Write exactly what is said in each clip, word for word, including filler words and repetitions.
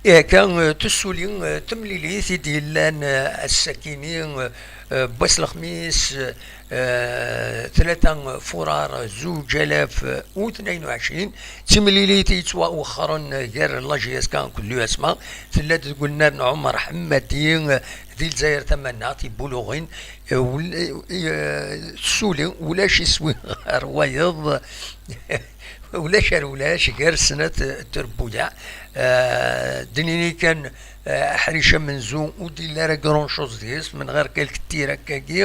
Ihi akka, eh, tessuli, eh, temlilit i d-yellan, eh, ass-akini, eh, eh, n wass lexmis, eh, tlata furar zuǧ alaf u tnayen u ɛecrin, d timlilit yettwawexxren gar la J S K akked l'U S M A, tella-d deg unnar n Ɛumer Ḥemmadi, eh, di Lezzayer Tamaneɣt, Ibuluɣin, eh, ul-, eh, tessuli, ulac iswi ar wayeḍ, ulac ar ulac, gar snat trebbuyaɛ. Eh, d-nini kan, eh, aḥric amenzu ur d-yelli ara grand chose deg-s, menɣir quelques tirs akkagi.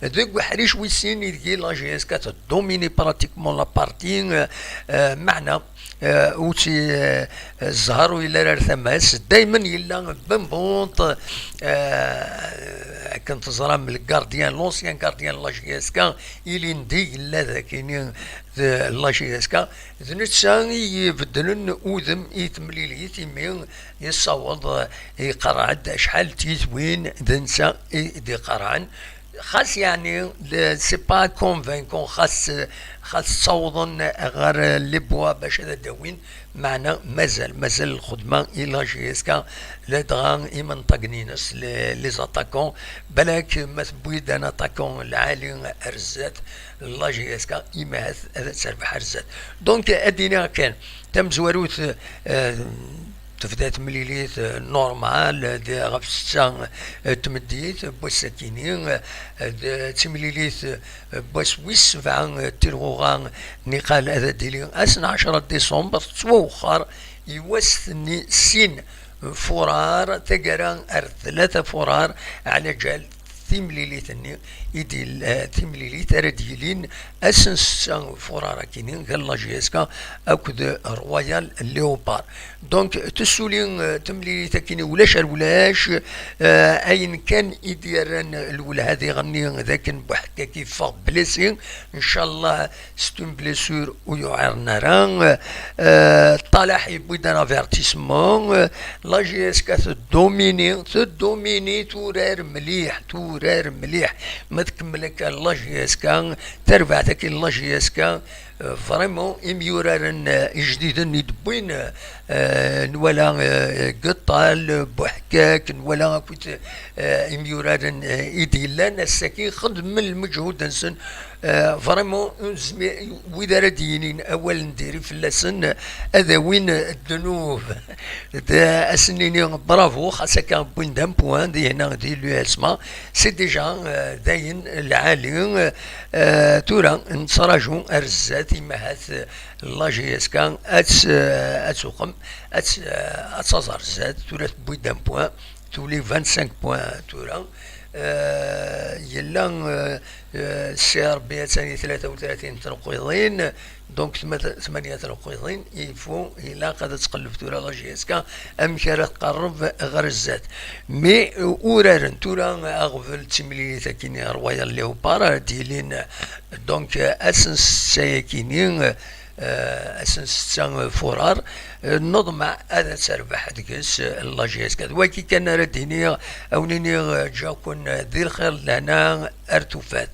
Eh, deg uḥric wis sin ideg la J S K tdomini pratiquement la partie, eh, eh, meɛna, eh, ur tt-, eh, zzher ur yelli ara ar tama-s, daymen yella Benbonṭ, eh, akken teẓram, le gardien, l'ancien gardien n la J S K, ilindi yella d akini d la J S K, d netta i ibeddlen udem i temlilit, imi yessaweḍ, eh, iqerreɛ-d acḥal n tyitwin, d netta i d-iqerrɛen. Xas yeɛni, le-, c'est pas convaincant, xas, xas ttawḍen ɣer les bois bac ad d-awin, meɛna mazal, mazal lxedma i la J S K, ladɣa imenṭagen-ines, les, les attaquants, balak ma tewwi-d un attaquant lɛali ar zdat, la J S K, imahat ad terbeḥ ar zdat. Donc, ad d-iniɣ kan, tamezwarut, eh, tebda temlilit, eh, normal, eh, di, ɣef ssetta, eh, n tmeddit, n wass-akini, eh, d timlilit, eh, n wass wis sebɛa, eh, n tilɣuɣa niqal ad d-tili ass n ɛecra décembre, tettwawexxer i wass-nni sin furar, taggara ar tlata furar, ɛlaǧal timlilit-nni i d-il-, eh, timlilit ara d-yilin ass n ssetta furar akini, gar la J S K akked Royal Léopard. Donc, tessuli, eh, temlilit akini ulac ar ulac, eh, ayen kan i d-yerran lwelha diɣenni d akken Buḥekkak yeffeɣ blessé, ncallah c'est une blessure ur yuɛiren ara. Euh, Ṭalaḥ yewwi-d un avertissement. Euh, la J S K tdomini, tdomini, turar mliḥ, turar mliḥ. Ma tkemmel akka la J S K, tarbaɛt-agi n la J S K, euh, vraiment, imyuraren, euh, ijdiden i d-wwin, euh, nwala, euh, Geṭṭal, Buḥekkak, nwala akkit, euh, imyuraren, euh, i d-yellan, ass-agi xedmen lmeǧhud-nsen. Euh, vraiment, ur nezmir, wid ara d-yinin awal n diri fell-asen, ad awin ddnub. D, ad sen-nini bravo, xas akka wwin-d un point, dihna di l'U S M A, c'est déjà, euh, dayen lɛali. Euh, tura, nettraǧu ar zdat, imahat, euh, la J S K ad tt-, euh, ad tuqem, ad tt-, euh, ad taẓ ar zdat, tura tewwi-d un point, tuli vingt-cinq points tura. Euh, yella, euh, euh, C R B attan i tlata u tlatin tneqqiḍin, donc tma-, tmanya tneqqiḍin, il faut, ilaq ad tqelleb tura la J S K amek ara tqerreb ɣer zdat. Mais, euh, uraren tura aɣbel d timlilit akini Royal Léopard ara d-yilin, donc, euh, ass n ssetta akini, euh, ass n ssetta furar, euh, neḍmeɛ ad terbeḥ deg-s, euh, la J S K. D wagi kan ara d-iniɣ, a wen-iniɣ, euh, ǧǧaw-ken, euh, di lxir d lehna, ar tufat.